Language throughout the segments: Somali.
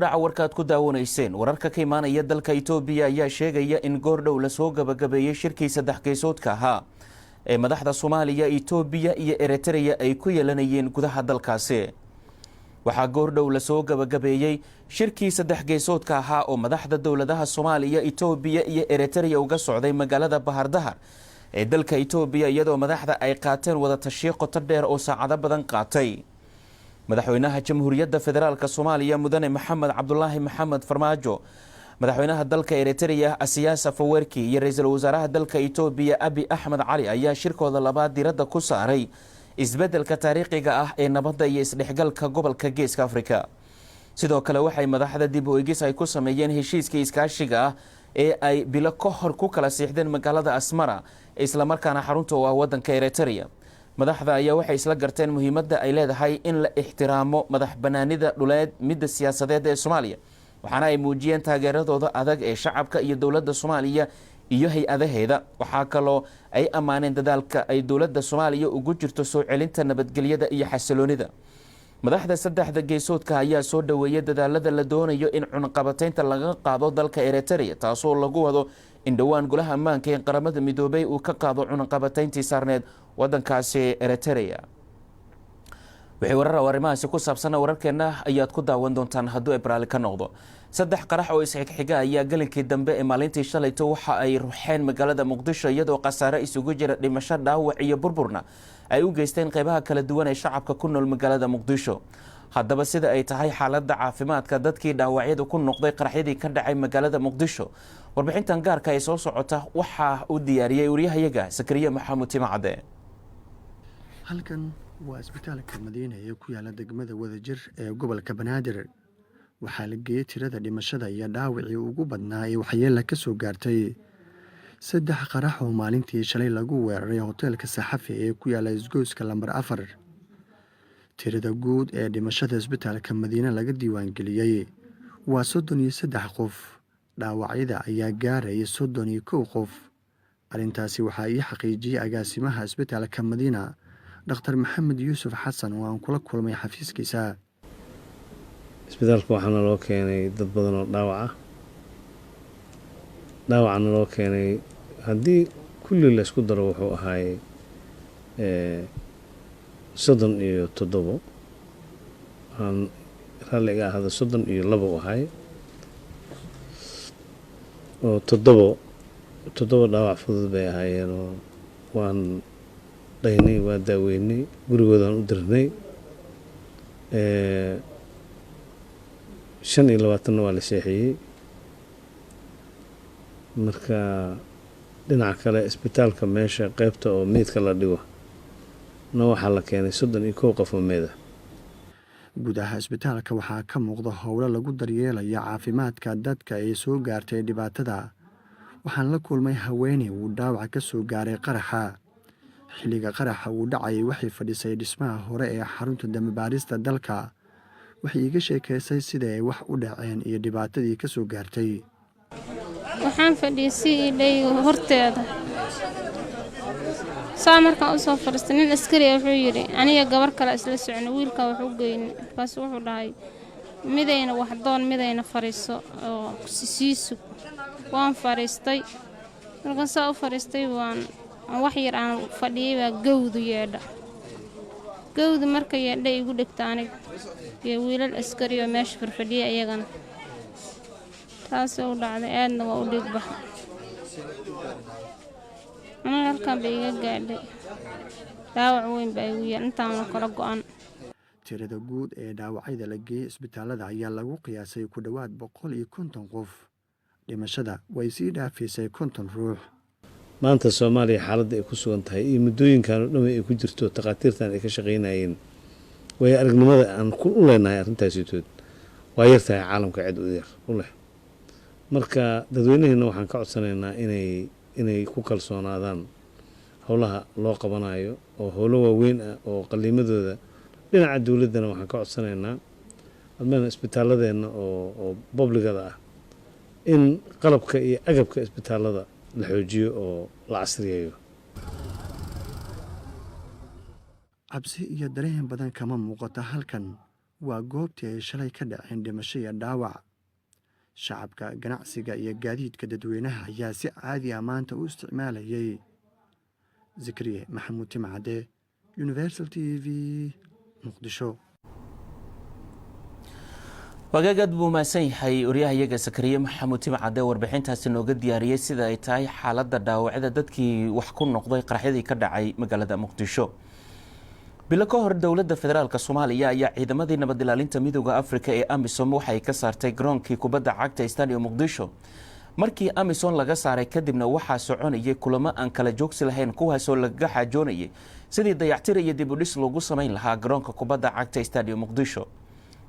Dhaca warkaad ku daawanayseen, wararka ka imaanaya dalka Itoobiya ayaa sheegaya in goordhow lasoo gabagabeeyey shirkii saddex geesoodka ahaa ee madaxda Soomaaliya, Itoobiya iyo Eritrea ay ku yeelanayeen gudaha dalkaasi. Waxaa goordhow lasoo gabagabeeyey shirkii saddex geesoodka ahaa oo madaxda dowladaha Soomaaliya, Itoobiya iyo Eritrea uga socday magaalada Bahardahar ee dalka Itoobiya, iyadoo madaxda ay qaateen wada tashiyo qoto dheer oo saacado badan qaatay. Madaxweynaha Jamhuuriyadda Federaalka Soomaaliya, Mudane Maxamed Cabdulaahi Maxamed Farmaajo, madaxweynaha dalka Eritrea Asiyaas Afawerki iyo ra-iisul wasaaraha dalka Itoobiya Abi Axmed Cali ayaa shirkooda labaad diiradda ku saaray isbeddelka taariikhiga ah ee nabadda iyo isdhexgalka gobolka Geeska Afrika. Sidoo kale, waxay madaxda dib u eegis ay ku sameeyeen heshiiskii iskaashiga ah ee ay bilo ka hor ku kala siixdeen magaalada Asmara, islamarkaana xarunta u ah wadanka Eritrea. Madaxda ayaa waxay isla garteen muhiimadda ay leedahay in la ixtiraamo madax banaanida dhuleed, midda siyaasadeed ee Soomaaliya, waxaana ay muujiyeen taageeradooda adag ee shacabka iyo dowladda Soomaaliya iyo hay-adaheeda. Waxaa kaloo ay ammaaneen dadaalka ay dowladda Soomaaliya ugu jirto soo celinta nabadgelyada iyo xasiloonida. Madaxda saddexda geesoodka ayaa soo dhoweeyay dadaalada la doonayo in cunaqabataynta laga qaado dalka Eritrea, taasoo lagu wado in dhowaan Golaha Ammaanka ee Qaramada Midoobay uu ka qaado cunaqabatayntii saarneed wadankaasi Eritrea. Wixii warar oo arrimahaasi ku saabsanna wararkeenna ayaad ku daawan doontaan hadduu Ebraali ka noqdo. Saddex qarax oo isxigxiga ayaa gelinkii dambe ee maalintii shalayto waxa ay ruxeen magaalada Muqdisho, iyadoo khasaare isugu jira dhimasho, dhaawac iyo burburna ay u geysteen qeybaha kala duwan ee shacabka ku nool magaalada Muqdisho. Haddaba, sida ay tahay xaaladda caafimaadka dadkii dhaawacyadu ku noqday qaraxyadii ka dhacay magaalada Muqdisho, warbixintan gaarka ee soo socota waxaa u diyaariyey wariyahayaga Sakariye Maxamuud Timacade. Halkan waa Isbitaalka Madiina ee ku yaala degmada Wadajir ee gobolka Banaadir. Waxaa la geeyey tirada dhimashada iyo dhaawacii ugu badnaa ee waxyeella ka soo gaartay saddex qarax oo maalintii shalay lagu weeraray hoteelka Saxafi ee ku yaala isgoyska lambar 4. Tirada guud ee dhimashada Isbitaalka Madiine laga diiwaangeliyey waa 33 qof. Dhaawacyada ayaa gaaraya 31 qof. Arrintaasi waxaa ii xaqiijiyey agaasimaha Isbitaalka Madiina, Dhakhtar Maxamed Yuusuf Xasan, oo aan kula kulmay xafiiskiisa. Isbitaalka waxaana loo keenay dad badan oo dhaawac ah. Dhaawacana loo keenay haddii kulli laysku daro wuxuu ahaay 37, aan raalli iga ahada, 32 u ahay, oo toddoba dhaawac fudud bay ahaayeen oo waan dhaynay, waa daaweynay, gurigoodaan u dirnay. 25-na waa la seexiyey. Marka dhinaca kale, isbitaalka meesha qeybta oo meydka la dhigo na waxaa la keenay 31 qof oo meeda. Gudaha isbitaalka waxaa ka muuqda howlo lagu daryeelayo caafimaadka dadka ee soo gaartay dhibaatada. Waxaan la kulmay haweeney uu dhaawac ka soo gaaray qaraxa. Xilliga qaraxa uu dhacayay waxay fadhisay dhismaha hore ee xarunta dambibaarista dalka. Waxay iiga sheekaysay sida ay wax u dhaceen iyo dhibaatadii ka soo gaartay. Waxaan fadhiyay CID horteeda. Saa markaan usoo fadhiistay, nin askari ah wuxuu yidhi, aniga gabar kale isla socno, wiilka wax u geyni. Markaasu wuxuu dhahay, "Midayna waxdoon, midayna fadhiiso oo sii sug." Waan fadhiistay. Markaan saa u fadhiistay, waan wax yar aan fadhiyay baa gawdu yeedha. Gawdu marka yeedha igu dhegta aniga iyo wiilal askari oo meesha farfadhiyay iyagana. Taasoo u dhacday, aadna waa u dhiig baxa. Aniga halkan bay iga gaadhay, dhaawac weyn baa igu yaal, intaana kala go-an. Tirada guud ee dhaawacyada la geeyey isbitaalada ayaa lagu qiyaasay ku dhowaad 150 qof. Dhimashada way sii dhaafaysay 50 ruux. Maanta Soomaaliya xaaladda ay ku sugan tahay iyo muddooyinkan oo dhan ay ku jirto takhaatiirtan ay ka shaqaynayeen, waayo aragnimada aan ku u leenahay arrintaasitood waa yar tahay caalamka cid u yar u leh. Marka dadweynaheena waxaan ka codsanaynaa inay ku kalsoonaadaan howlaha loo qabanayo, oo howlo waaweyn ah oo qaliimadooda. Dhinaca dowladdana waxaan ka codsanaynaa admana isbitaaladeenna oo public-gada ah in qalabka iyo agabka isbitaalada la xoojiyo oo la casriyeeyo. Cabsi iyo dareen badan kama muuqato halkan. Waa goobtii ay shalay ka dhaceen dhimasho iyo dhaawac. Shacabka, ganacsiga iyo gaadiidka dadweynaha ayaa si caadi ah maanta u isticmaalayay. Zakariye Maxamuud Timcade, Universal TV, Muqdisho. Wagaag, aad buu mahadsan yahay waryahayaga Sakariye Maxamuud Timcade, warbixintaasi nooga diyaariyey sida ay tahay xaaladda dhaawacyada dadkii wax ku noqday qaraxyadii ka dhacay magaalada Muqdisho. Bilo ka hor, dowladda federaalka Soomaaliya ayaa ciidamadii nabad ilaalinta Midowga Afrika ee AMISOM waxay ka saartay garoonkii kubadda cagta Stadium Muqdisho. Markii AMISOM laga saaray kadibna, waxaa soconayay kulamo aan kala joogsi lahayn, kuwaasoo lagaga xaajoonayay sidii dayactir iyo dib u dhis loogu samayn lahaa garoonka kubadda cagta Stadium Muqdisho.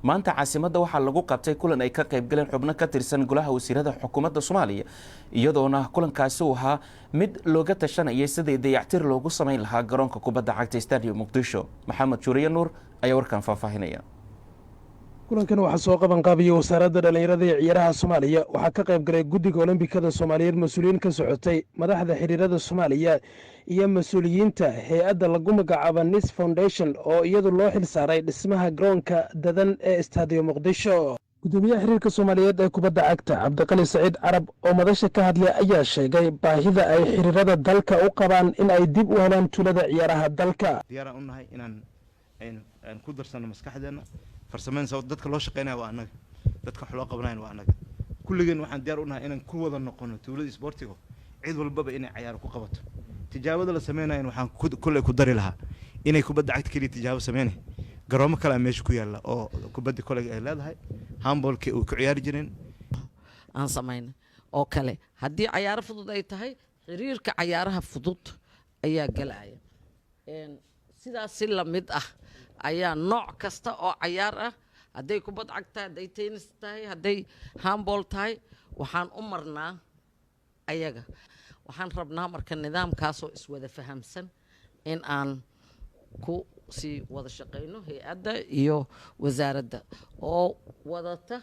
Maanta caasimadda waxaa lagu qabtay kulan ay ka qayb galeen xubno ka tirsan golaha wasiirada xukuumadda Soomaaliya, iyadoona kulankaasi uu ahaa mid looga tashanayay sidii dayactir loogu samayn lahaa garoonka kubadda cagta Stadium Muqdisho. Maxamed Juuriye Nuur ayaa warkan faahfaahinaya. Kulankan waxaa soo qaban qaabiyey Wasaaradda Dhallinyarada iyo Ciyaaraha Soomaaliya. Waxaa ka qayb galay Guddiga Olombikada Soomaaliyeed, mas-uuliyiin ka socotay madaxda xiriirada Soomaaliya iyo mas-uuliyiinta hay-adda lagu magacaabo Nis Foundation, oo iyadu loo xil saaray dhismaha garoonka dadan ee Stadium Muqdisho. Gudoomiyaha xiriirka Soomaaliyeed ee kubadda cagta, Cabdiqani Saciid Carab, oo madasha ka hadlay ayaa sheegay baahida ay xiriirada dalka u qabaan in ay dib u helaan tuulada ciyaaraha dalka. Diyaaraan u nahay inaan aan ku darsano maskaxdeena farsameyn, sababta dadka loo shaqeynaya waa annaga, dadka wax loo qabanayan waa annaga. Kulligeen waxaan diyaar u nahay inaan ku wada noqono tuulada isboortiga, cid walbaba inay cayaaro ku qabato. Tijaabada la sameynayan waxaan kulley ku dari lahaa inay kubadda cagta keliya tijaabo sameynay. Garoomo kale meesha ku yaalla oo kubadda koleyga ay leedahay, handballkii uu ku ciyaari jireen. Aan samayna oo kale, haddii cayaaro fudud ay tahay, xiriirka cayaaraha fudud ayaa galaya. Sidaas si lamid ah ayaa nooc kasta oo cayaar ah, hadday kubad cag tahay, hadday tennis tahay, hadday handball tahay, waxaan u marnaa ayaga. Waxaan rabnaa marka nidaamkaasoo iswada fahamsan in aan ku sii wada shaqayno hay-adda iyo wasaaradda oo wadata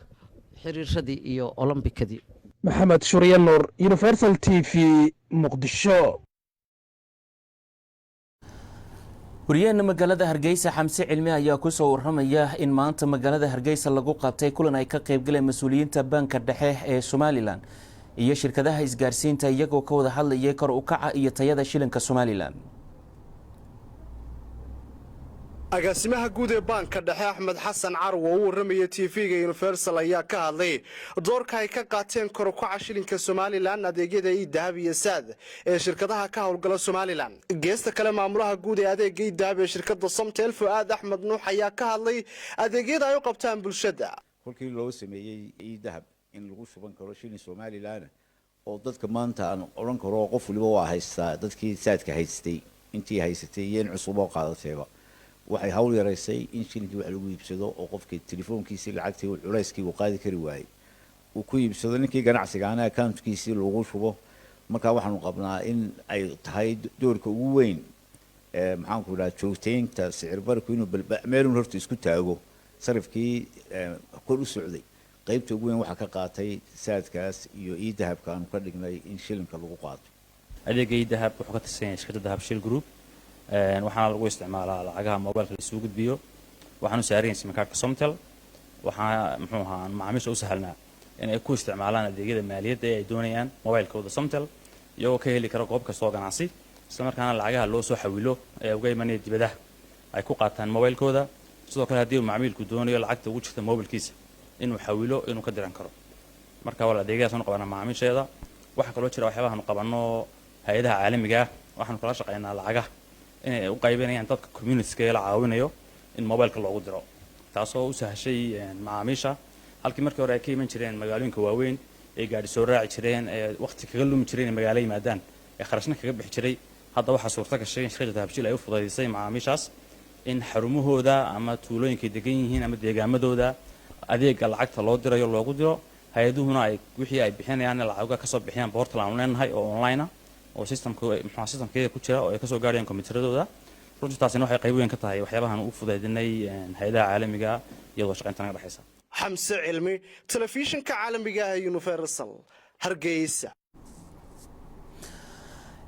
xiriiradii iyo olombikadii. Maxamed Shuriye Nuur, Universal TV, Muqdisho. Wariyaheena magaalada Hargeysa, Xamse Cilmi, ayaa kusoo waramaya in maanta magaalada Hargeysa lagu qabtay kulan ay ka qaybgaleen mas-uuliyiinta Baanka Dhexe ee Somaliland iyo shirkadaha isgaarsiinta, iyagoo ka wada hadlayay kor u kaca iyo tayada shilinka Somaliland. Agaasimaha guud ee Baanka Dhexe, Axmed Xasan Carwo, u warramaya TV-ga Universal, ayaa ka hadlay doorka ay ka qaateen kor u kaca shilinka Somaliland, adeegyada eDahab iyo Saad ee shirkadaha ka howlgala Somaliland. Geesta kale, maamulaha guud ee adeega eDahab ee shirkada Somtel, Fu'aad Axmed Nuux, ayaa ka hadlay adeegyada ay u qabtaan bulshada. Kolkii loo sameeyey eDahab in lagu shuban karo shilin Somaliland, oo dadka maanta aan odhan karo qof waliba waa haystaa, dadkii Saadka haystay, intii haysatay iyo in cusub oo qaadatayba, waxay hawl yaraysay in shilinkii wax lagu iibsado, oo qofkii telefoonkiisii lacagtii culayskii uu qaadi kari waayey uu ku iibsado, ninkii ganacsigaana accountkiisii lagu shubo. Marka waxaanu qabnaa in ay tahay doorka ugu weyn ee, maxaanku idhaha, joogtaynta sicir barku inuu meelun horta isku taago sarifkii kor u socday. Qaybta ugu weyn waxaa ka qaatay Saadkaas iyo eDahabka aanu ka dhignay in shilinka lagu qaato. Adeega eDahab wuxuu ka tirsan yahay shirkadda Dahabshiil Group, waxaana lagu isticmaalaa lacagaha mobilka la isugu gudbiyo. Waxaanu saaran yahay SIM cardka Somtel. Waxaa, muxuu ahaa, macaamiisha u sahlnaa in ay ku isticmaalaan adeegyada maaliyadda ee ay doonayaan mobilkooda Somtel, iyagoo ka heli kara goob kasta oo ganacsi, isla markaana lacagaha loo soo xawilo ee uga imanaya dibadaha ay ku qaataan mobilkooda. Sidoo kale, haddii uu macmiilku doonayo lacagta ugu jirta mobilkiisa inuu xawilo, inuu ka diran karo. Marka wal adeegyadaas aanu qabanaa macaamiisheeda. Waxaa kaloo jira waxyaabahaanu qabanno hay-adaha caalamiga ah. Waxaanu kala shaqaynaa lacagaha inay u qaybinayaan dadka communitieska ee la caawinayo in mobilka loogu diro, taasoo u sahashay macaamiisha halkii markii hore ay ka iman jireen magaalooyinka waaweyn, ee gaadhi soo raaci jireen, ee waqti kaga lumi jireen inay magaalo yimaadaan, ee kharashna kaga bixi jiray. Hadda waxaa suurta gashay in shirkadda Dahabshiil ay u fudaydisay macaamiishaas in xarumahooda ama tuulooyinkay degan yihiin ama deegaamadooda adeega lacagta loo dirayo loogu diro, hay-aduhuna ay wixii ay bixinayaan lacaga kasoo bixiyaan portal aanu leenahay oo online ah, oo systemka, muxuu, systemkeeda ku jira, oo ay kasoo gaarayaan kombiyuutaradooda. Runtii taasina waxay qayb weyn ka tahay waxyaabahan u fudaydinay hay-adaha caalamiga iyadoo shaqaynta naga dhexaysa. Xamse Cilmi, telefishinka caalamiga ah ee Universal, Hargeysa.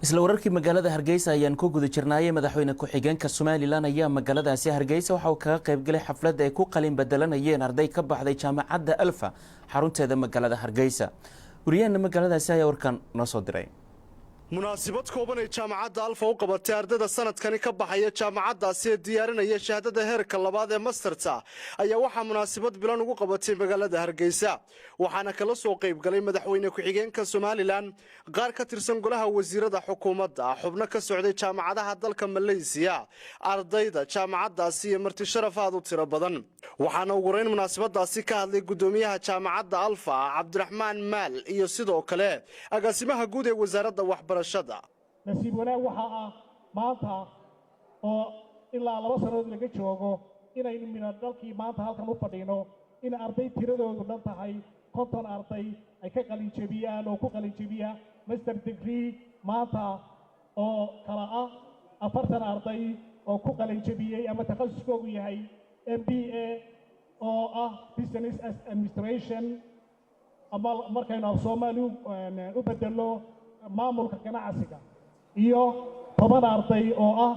Isla wararkii magaalada Hargeysa ayaan ku guda jirnaayay. Madaxweyne ku-xigeenka Somaliland ayaa magaaladaasi Hargeysa waxa uu kaga qaybgalay xaflad ay ku qalin bedelanayeen arday ka baxday Jaamacadda Alfa xarunteeda magaalada Hargeysa. Wariyaheena magaaladaasi ayaa warkan noo soo diray. Munaasibad kooban ay Jaamacadda Alfa u qabatay ardayda sanadkani ka baxaya jaamacaddaasi ee diyaarinaya shahaadada heerka labaad ee masterta ayaa waxaa munaasibad bilan ugu qabatay magaalada Hargeysa, waxaana kala soo qaybgalay madaxweyne ku-xigeenka Somaliland, qaar ka tirsan golaha wasiirada xukuumadda, xubno ka socday jaamacadaha dalka Maleysiya, ardayda jaamacaddaasi iyo marti sharaf aad u tiro badan. Waxaana ugu horeyn munaasabadaasi ka hadlay gudoomiyaha Jaamacadda Alfa, Cabdiraxmaan Maal, iyo sidoo kale agaasimaha guud ee wasaaradda waxbarashada. Nasiib wanaag waxaa ah maanta oo ilaa 2 sannadood laga joogo inaynu midho dhalkii maanta halkan u fadhino, in arday tiradoodu dhan tahay 50 arday ay ka qalinjebiyaan oo ku qalinjebiya master degree maanta, oo kala ah 40 arday oo ku qalinjebiyey ama takhasuskoogu yahay MBA, oo ah business administration, ama markaynu af Soomaali u bedelno maamulka ganacsiga, iyo 10 arday oo ah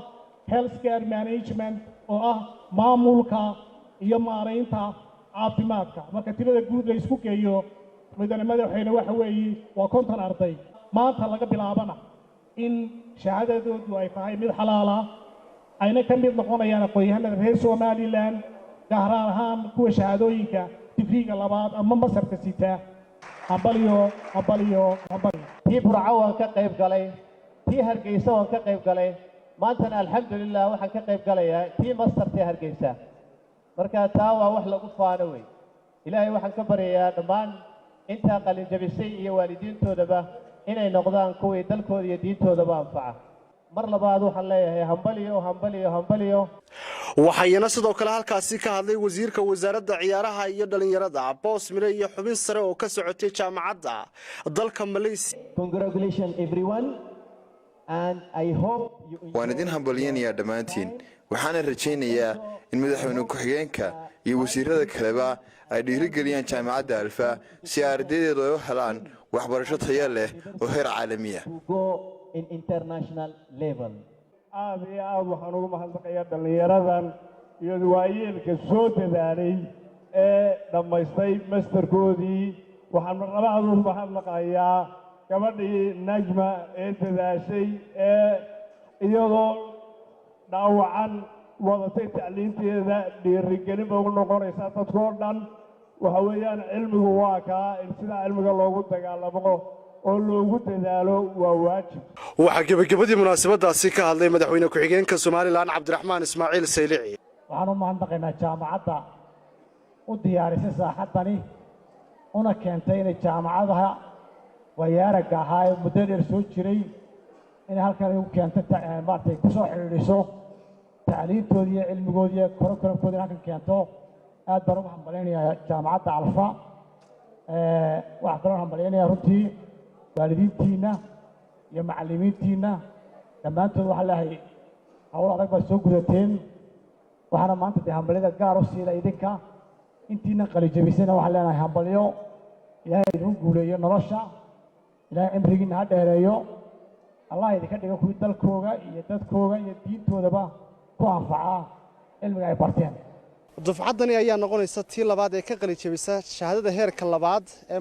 healthcare management, oo ah maamulka iyo maaraynta caafimaadka. Marka tirada guud la isku geeyo, mudane madaxweyne, waxa weeye waa 50 arday. Maanta laga bilaabana in shahaadadoodu ay tahay mid xalaala, ayna ka mid noqonayaan aqoon-yahanada reer Somaliland, gaar ahaan kuwa shahaadooyinka digriiga labaad ama masterka sita. Hambalyo, hambalyo, hambalyo. Tii Burco waan ka qayb galay, tii Hargeysa waan ka qayb galay, maantana alxamdulilah waxaan ka qayb galayaa tii mastertii Hargeysa. Marka taa waa wax lagu faano wey. Ilaahay waxaan ka baryayaa dhammaan intaa qalinjabisay iyo waalidiintoodaba inay noqdaan kuwii dalkooda iyo diintoodaba anfaca. Mar labaad waxaan leeyahay hambaliyo, hambaliyo, hambaliyo. Waxayna sidoo kale halkaasi ka hadlay wasiirka wasaaradda ciyaaraha iyo dhalinyarada, Boos Mire, iyo xubin sare oo ka socotay jaamacadda dalka Malaysia. Congratulations everyone, and I hope you Waan idin hambalyanayaa dhammaantiin, waxaana rajaynayaa in madaxweyne ku-xigeenka iyo wasiirada kaleba ay dhiirigeliyaan Jaamacadda Alfa si ardaydeedu ay u helaan waxbarasho tayo leh oo heer caalamiya. go in international level. Aada iyo aada waxaan ugu mahadnaqayaa dhallinyaradan iyo waayeelka soo dadaalay ee dhammaystay masterkoodii. Waxaan marlabaad u mahadnaqayaa gabadhii Najma ee dadaashay ee iyadoo dhaawacan wadatay tacliinteeda. Dhiirigelin ba ugu noqonaysaa dadkoo dhan. Waxa weeyaan cilmigu waa kaa in sidaa cilmiga loogu dagaalamo oo loogu dadaalo waa waajib. Waxaa gebagabadii munaasabadaasi ka hadlay madaxweyne ku-xigeenka Somaliland, Cabdiraxmaan Ismaaciil Saylici. Waxaan u mahadnaqaynaa jaamacadda u diyaarisay saaxaddani, una keentay inay jaamacadaha waayaaragga ahaa ee muddo dheer soo jiray inay halkan u keento, maaragtay, kusoo xidhiidhiso tacliintoodii iyo cilmigoodii iyo curriculumkoodii halkan keento. Aad baan ugu hambalyaynayaa Jaamacadda Alfa. Waxaan kaloo hambalyaynayaa runtii waalidiintiinna iyo macallimiintiinna dhammaantood. Waxaan leeyahay hawl adag baad soo gudateen. Waxaana maanta dee hambalyada gaar u siila idinka intiina qalijabisayna. Waxaan leenahay hambalyo, Ilaahay idinku guuleeyo nolosha, Ilaahay cimrigiinna ha dheereeyo, Allah idinka dhigo kuwii dalkooga iyo dadkooga iyo diintoodaba ku anfacaa cilmiga ay barteen. Dufcaddani ayaa noqonaysa tii labaad ee ka qalin jebisa shahaadada heerka labaad ee